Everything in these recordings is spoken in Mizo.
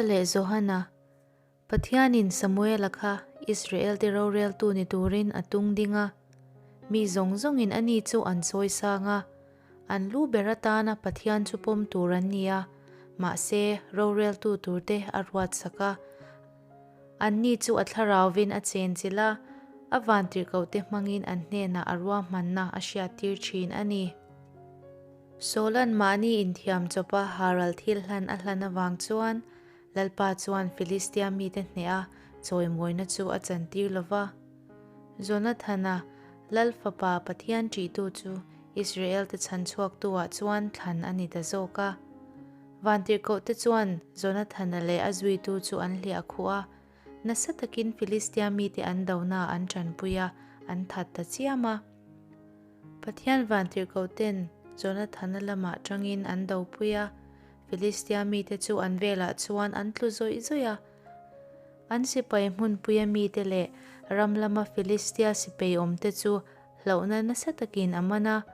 leh Johana, Pathianin Samuela kha Israelte roreltu ni turin a tung ding a. Mi zawng zawngin ani chu an sawi sang a, an lu ber atana Pathian chu pawm tur an ni a, mahse roreltu turte a ruatsak a. Anni chu a thlarauvin a chenchilh a, a vantirhkohte hmangin an hnenah a ruahmanna a hriattir thin a ni. Saula'n mahni inthiam chawpa haral thil hlan a hlan avang chuan Lalpa chuan Filistia mite hneha chawimawina chu a chantir lo va. Jonathana, Lal fapa Pathian ṭihtu chu Israelte chhanchhuaktu-ah chuan thlan a ni ta zawk a. Vantirhkohte chuan Jonathana leh a zuitu chu an hliah khuh a, nasa takin Filistia mite an donaah an ṭanpui a, an that ta chiam a. Pathian vantirhkohten Jonathana lamah ṭangin an dopui a, Filistia mite chu an velah chuan an tlu zawih zawih a. An sipai hmunpuia mite leh ram lama Filistia sipei awmte chu hlauhna nasa takin a man a.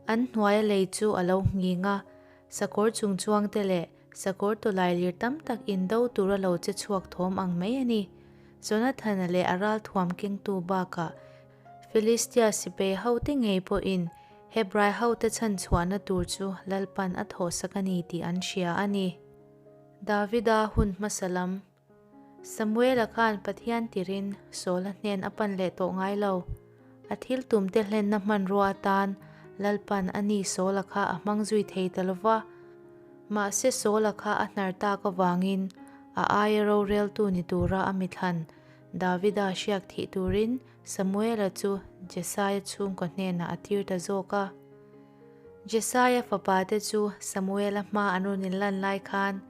An hnuaia lei chu a lo nghing a, sakawr chungchuangte leh sakawr tawlailir tam tak indo tura lo che chhuak thawm ang mai a ni. Jonathana leh a ralthuam kengtu bakah Filistia sipei hote ngei pawhin Hebrai hote chhanchhuahna tur chu Lalpan a thawhsak a ni tih an hria a ni. Davida hun hmasa lam Samuela khan Pathian tirin Saula hnen a pan leh tawh ngai lo. A thil tumte hlenna hmanrua atan Lalpan a ni Saula kha a hmang zui thei ta lo va. Mahse Saula kha a hnar tak avangin a aia roreltu ni tura a mithlan Davida hriak thih turin Samuela chu Jesaia chhungkaw hnenah a tir ta zawk a. Jesaia fapate chu Samuela hma an rawn inlan lai khan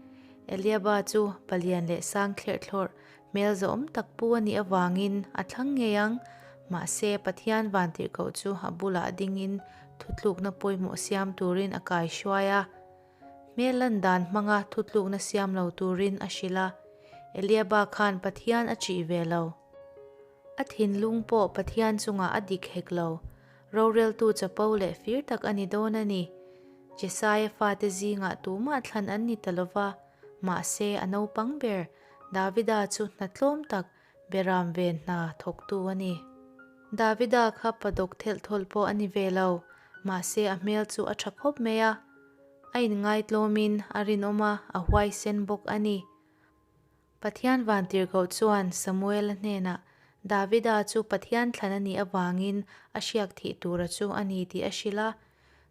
Eliaba chu palian leh sang thlerh thlawrh hmel zawhawm tak pu a nih avangin a thlang ngei ang. Mahse, Pathian vantirhkoh chu a bulah dingin thutlukna pawimawh siam turin a kaihruai a. Hmel lan dan hmanga thutlukna siam lo turin a hrilh a. Eliaba khan Pathian a ṭih ve lo. A thinlung pawh Pathian chungah a dik hek lo. Roreltu chapo leh fir tak a ni dawn a ni. Jesaia fate zingah tumah thlan an ni ta lo va, mahse a naupang ber Davida chu hna tlawm tak beram ve hna thawktu a ni. Davida kha padawk thelh thawl pawh a ni ve lo, mahse a hmel chu a tha khawp mai a. A inngaitlawmin a rinawm a, a huaisen bawk a ni. Pathian vantirhkoh chuan Samuela hnenah Davida chu Pathian thlan a nih avangin a hriak thih tura chu a ni tih a hrilh a.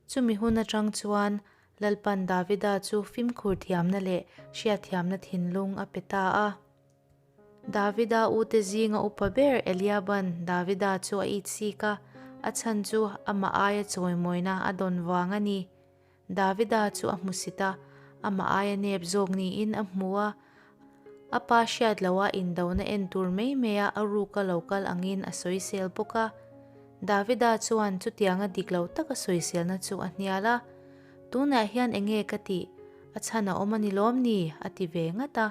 Chumi hun atang chuan Lalpan Davida chu fimkhur thiamna leh hriatthiamna thinlung a pe ta a. Davida ute zinga upa ber Eliaban Davida chu a itsik a, a chhan chu amah aia chawimawina a dawn vang a ni. Davida chu a hmusit a, amah aia nep zawk niin a hmu a. A pa hriat loha indona en tur mai maia a ruka lo kal angin a sawisel bawk a. Davida chuan chutianga dik lo taka sawiselna chu a hnial a, Tunah hian enge ka tih? A chhan a awm a ni lawm ni? a ti ve ngat a.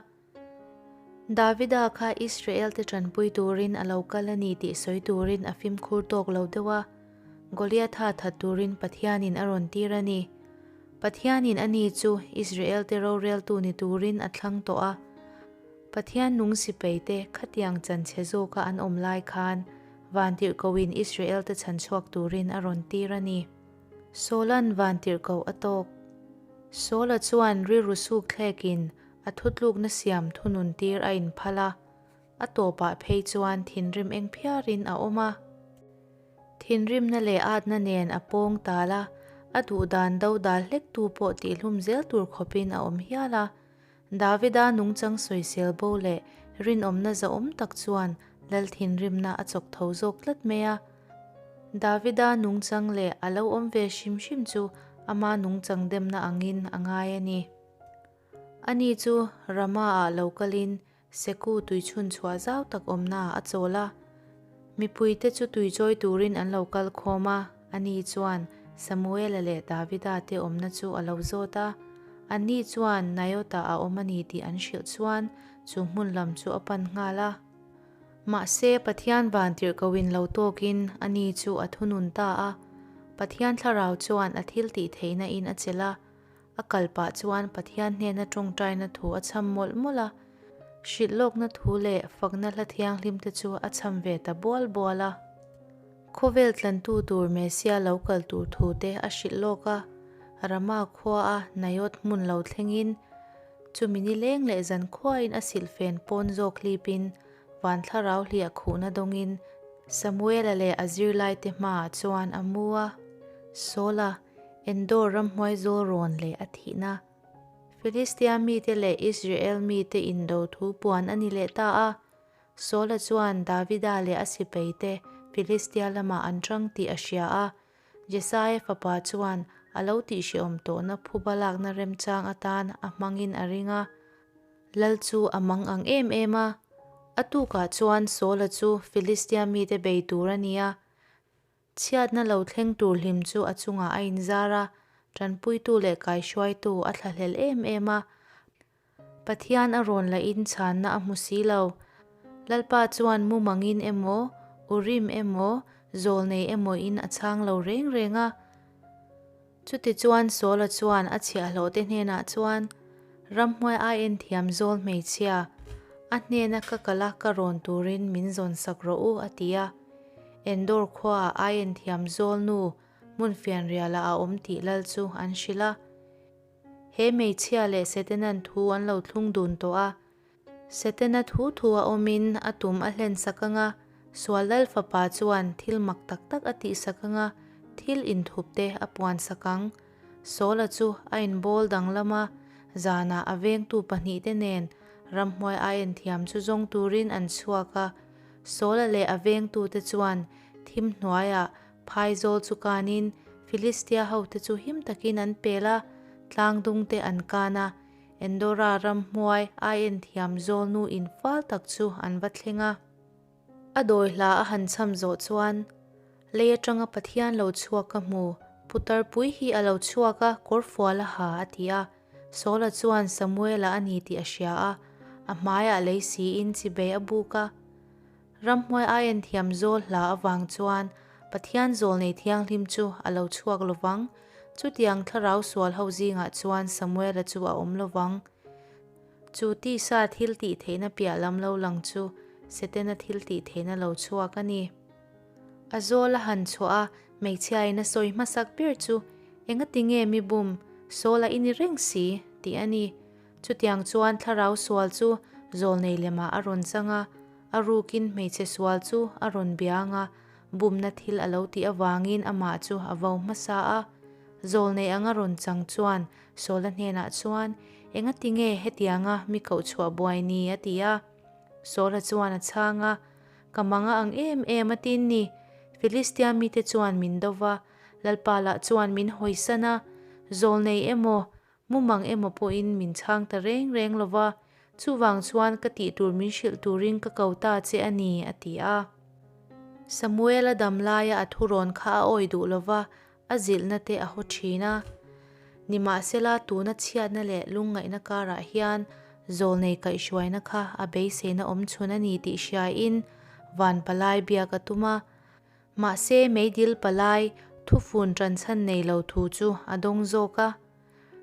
Davida kha Israelte ṭanpui turin a lo kal a ni tih sawi turin a fimkhur tawk lo deuh a, Goliatha that turin Pathianin a rawn tir a ni. Pathianin ani chu Israelte roreltu ni turin a thlang tawh a. Pathian nung sipaite khatiang chanchhe zawka an awm lai khan vantirhkohin Israelte chhanchhuak turin a rawn tir a ni. Saula'n vantirhkoh a tawk. Saula chuan rilru suk thlekin A thutlukna siam thunun tir a inphal a, a tawpah phei chuan thinrim eng phiarin a awm a. Thinrimna leh atna nen a pawng tal a, a duhdan dodal hlektu pawh tihlum zel tur khawpin a awm hial a. Davida nungchang sawisel bo leh rinawmna zahawm tak chuan Lal thinrimna a chawk tho zawk tlat mai a. Davida nungchang leh a lo awm ve hrim hrim chu ama nungchang demna angin a ngai a ni. Ani chu Rama-ah lo kalin Seku tuichhun chhuah zau tak awmnaah a chawl a. Mipuite chu tui chawi turin an lo kal khawm a, ani chuan Samuela leh Davida te awmna chu a lo zawt a. Anni chuan Naiota a awm a ni tih an hrilh chuan chu hmun lam chu a pan nghal a. Mahse, Pathian vantirhkohin lo tawkin ani chu a thunun ta a. Pathian thlarau chuan a thiltihtheihna in a chelh a. A kal pah chuan Pathian hnena tawngtaina thu a chham mawlh mawlh a, hrilh lawkna thu leh fakna hla thianghlim te chu a chham ve ta bual bual a. Khawvel tlantu tur Messia lo kal tur thu te a hrilh lawk a, Rama khua a Naioth hmun lo thlengin chumi ni leng leh zan khuain a silhfen pawn zawk hlipin van thlarau hliah khuhna dawngin Samuela leh a zirlaite hmaah chuan a mu a, Saula, Endor ramhnuai zawl rawn leh a thihna. Filistia mite leh Israel mite indo thu puan a ni leh ta a. Saula chuan Davida leh a sipaite Filistia lamah an ṭang tih a hria a. Jesaia fapa chuan a lo tihhrehawm tawhna phuba lakna remchang atan a hmangin a ring a. Lal chu a mang ang em em a. A tukah chuan Saula chu Filistia mite bei tur a ni a. Chhiatna lo thleng tur hlim chu a chungah a inzar a, tanpuitu leh kaihruaitu a thlahlel em em a. Pathian a rawn lahin chhanna a hmu si lo. Lalpa chuan mumangin emaw, urim emaw, zawlnei emawin a chhang lo reng reng a. Chutichuan Saula chuan a chhiahhlawhte hnenah chuan, Ramhnuai ai enthiam zawl hmeichhia, a hnena ka kal a ka rawn turin min zawn sak rawh u, a ti a. Endor khuaah ai enthiam zawl nu hmun fianrialah a awm tih lal chu an hrilh a. He hmeichhia leh Setenan thu an lo thlung dun tawh a. Setana thu thu a awmin a tum a hlen sak ang a, sual lal fapa chuan thil mak tak tak a tihsak ang a, thil inthup te a puan sak ang. Saula chu a inbawl danglam a, zanah a vengtu pahnihte nen ramhnuai a enthiam chu zawng turin an chhuak a. Saula leh a vengtute chuan thim hnuaiah phaizawl chu kanin Filistia hote chu him takin an pel a, tlangdungte an kan a. Endora ramhmuai ai enthiam zawlnu in fal tak chu an va thleng a. A dawi hla a han chham zawh chuan, Lei atanga Pathian lo chhuak ka hmu, putar pui hi a lo chhuak a, kawrfual a ha, a ti a. Saula chuan Samuela a ni tih a hria a, a hmaiah lei siin chibei a buk a. Ramhmuai ai enthiam zawl hla avang chuan Pathian zawlnei thianghlim chu a lo chhuak lovang, Chutiang thlarau sual ho zingah chuan Samuela chu a awm lo vang. Chu tisa thil tih theihna piah lam lo lang chu Setana thil tih theihna lo chhuak a ni. A zawl a han chhuah a, hmeichhiain a sawi hmasak ber chu, Engati nge mi bum, Saula i ni reng si? tih a ni. Chutiang chuan thlarau sual chu zawlnei lemah a rawn chang a, a rukin hmeichhe sual chu a rawn biang a, Bumna thil a lo tih avangin amah chu a vo hmasa a. Zawlnei anga rawn chang chuan Saula hnenah chuan, Engati nge hetianga mi koh chhuah buai ni? a ti a. Saula chuan a chhang a, Ka manga ang em em a tin ni. Filistia mite chuan min do va, Lalpa lah chuan min hawisan a. Zawlnei emaw, Mumang emaw pawhin min chhang ta reng reng lo va, chuvang chuan ka tih tur min hrilh turin ka ko ta che a ni, a ti a. Samuela dam laia a thurawn kha a awi duh lo va, a zilhna te a haw thin a. Nimahsela tuna chhiatna leh lungngaihna karah hian zawlnei kaihhruaina kha a beiseina awm chhun a ni tih hriain van palai biak a tum a. Mahse meidil palai thufun ṭanchhan nei lo thu chu a dawng zawk a.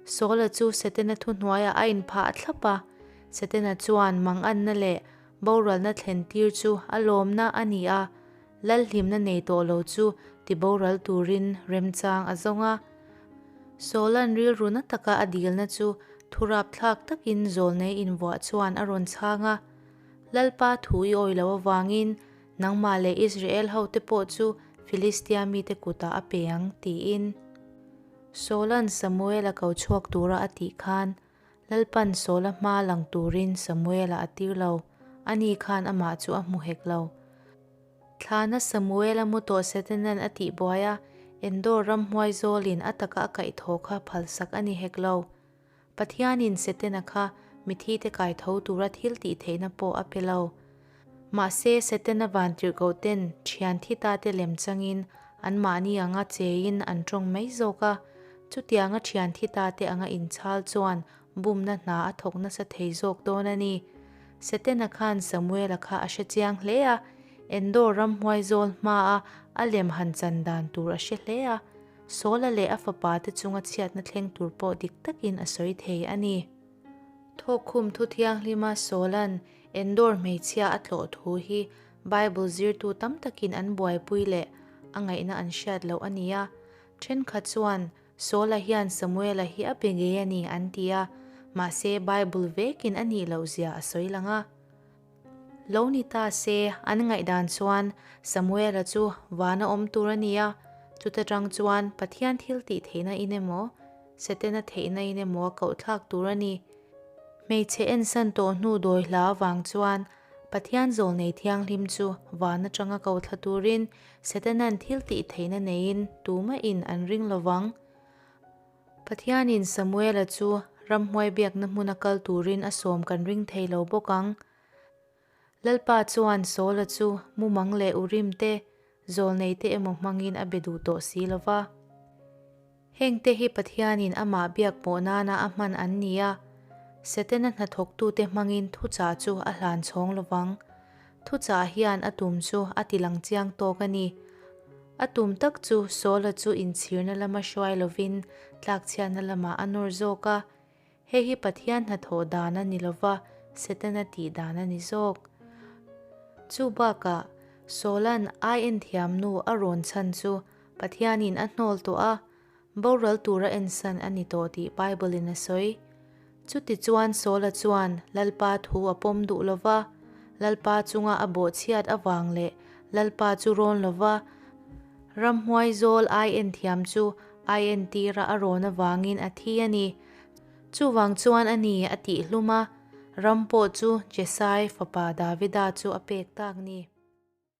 Saula chu Setana thuhnuaiah a inphah thlap a, Setana chuan manganna leh boralna thlen tir chu a lawmna a ni a, lalhlimna nei tawh lo chu tiboral turin remchang a zawng a. Saula'n rilru na taka a dilna chu thurapthlak takin zawlnei invuah chuan a rawn chhang a, Lalpa thu i awi loh avangin Nangmah leh Israel hote pawh chu Filistia mite kutah a pe ang, tiin. Saula'n Samuela ko chhuak tura a tih khan, Lalpa'n Saula hma lang turin Samuela a tir lo, ani khan amah chu a hmu hek lo. Thlana Samuela mu tawh Setanan a tih buai a, Endor ramhmuai zawlin a taka a kaihthawh kha phalsak a ni hek lo. Pathianin Setana kha mithite kai tho tura thil tih theihna pawh a pe lo. Mahse, Setana vantirhkohten thian thi tate lem changin anmahni anga cheiin an tawng mai zawk a. Chutianga thian thi tate anga inchhal chuan bumna hna a thawk nasa thei zawk dawn a ni. Setana khan Samuela kha a hre chiang hle a, Endor ramhmuai zawl hmaa a lem han chan dan tur a hre hle a. Saula leh a fapate chunga chhiatna thleng tur pawh dik takin a sawi thei a ni. Thawkkhum thu thianghlima Saula'n Endor hmeichhia a tlawh thu hi Bible zirtu tam takin an buaipui leh a ngaihna an hriat loh a ni a. Thenkhat chuan Saula hian Samuela hi a be ngei a ni an ti a, mahse Bible vekin a nih loh zia a sawi lang a. Lo ni ta se, an ngaihdan chuan Samuela chu vana awm tur a ni a, chuta tang chuan Pathian thil tih theihna in emaw, Setana theihna in emaw a koh thlak tur a ni. Hmeichhe ensan tawh hnu dawi hla avang chuan Pathian zawlnei thianghlim chu van atanga koh thla turin Setana'n thil tih theihna neiin tumahin an ring lo vang. Pathianin Samuela chu ramhmuai biakna hmuna kal turin a sawm kan ring thei lo bawk ang. Lalpa chuan Saula chu mumang leh Urim te, zawlnei te emaw hmangin a be duh tawh si lo va. Hengte hi Pathianin amah biak pawh nana a hman an ni a, Setana hnathawktute hmangin thuchah chu a hlan chhawng lo vang. Thuchah hian a tum chu a ti lang chiang tawk a ni. A tum tak chu Saula chu inchhirna lama hruai lovin tlakchhiatna lamah a nawr zawk a. Hei hi Pathian hnathawh dan a ni lova, Setana tih dan a ni zawk. Chu bakah, Saula'n ai enthiam nu a rawn chhan chu Pathianin a hnawl tawh a, boral tura ensan a ni tawh tih Bible-in a sawi. Chutichuan Saula chuan Lalpa thu a pawm duh lo va, Lalpa chunga a bawhchhiat avang leh Lalpa chu rawn lo va, ramhuai zawl ai enthiam chu ai entira a rawn avangin a thi a ni. Chuvang chuan a ni a tih hlum a, ram pawh chu Jesai fapa Davida chu a pek tak ni.